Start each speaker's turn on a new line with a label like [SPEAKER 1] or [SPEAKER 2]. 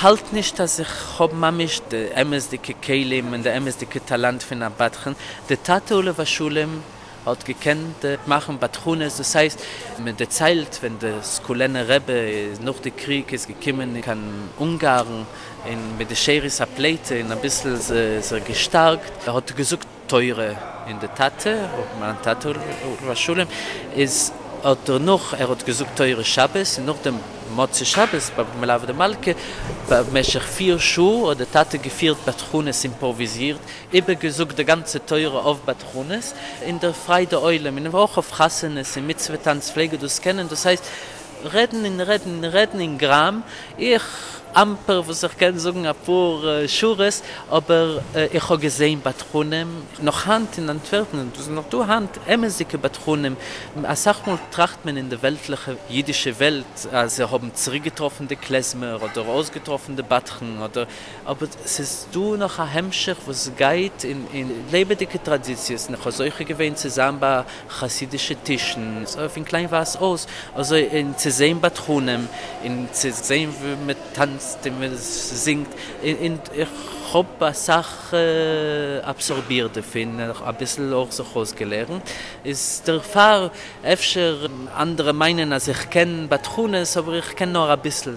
[SPEAKER 1] האלט נישט אז איך האב ממש די אמת'דיגע כלים און די אמת'דיגע טאלאנט פון א בדחן, די טאטע עליו השלום האט געקענט מאכן בדחנות, דאס הייסט מען דערציילט ווען די סקולענער רבי איז נאך די קריג איז געקומען קיין אונגארן און מיט די שארית הפליטה און אביסל זיך געשטארקט האט ער געזאגט תורה און די טאטע, מיין טאטע עליו השלום, איז האט דערנאך ער האט געזאגט תורה שבת און נאכדעם מוצאי שבת ביי מלוה דמלכה במשך פיר שעה האט די טאטע געפירט בדחנות אימפראוויזירט איבערגעזאגט די גאנצע תורה אויף בדחנות און דערפרייט די עולם און אויך אויף חתונות און מצוה טאנץ פלעג ער דאס קענען דאס הייסט רעדן און רעדן און רעדן אין גראם, איך אמפער וואס איך קען זאגן אפאר שורות, אבער איך האב געזעהן בדחנים, נאך היינט אין אנטווערפן, און דא זענען נאך דא היינט אמת'דיגע בדחנים, אסאך מאל טראכט מען אין די וועלטליכע אידישע וועלט אז זיי האבן צוריק געטראפן די קלעזמער אדער אויסגעטראפן די בדחן אדער, אבער ס'איז דא נאך א המשך וואס גייט אין לעבעדיגע טראדיציעס, און איך האב זוכה געווען צו זיין ביי חסידישע טישן, פון קליינווייז אויס, אזוי און צו זען בדחנים, און צו זען ווי מען טאנצט און מען זינגט, און איך האב אסאך אבסארבירט דערפון, אביסל אויך זיך אויסגעלערנט, איז דערפאר אפשר אנדערע מיינען אז איך קען בדחנות, אבער איך קען נאר אביסל.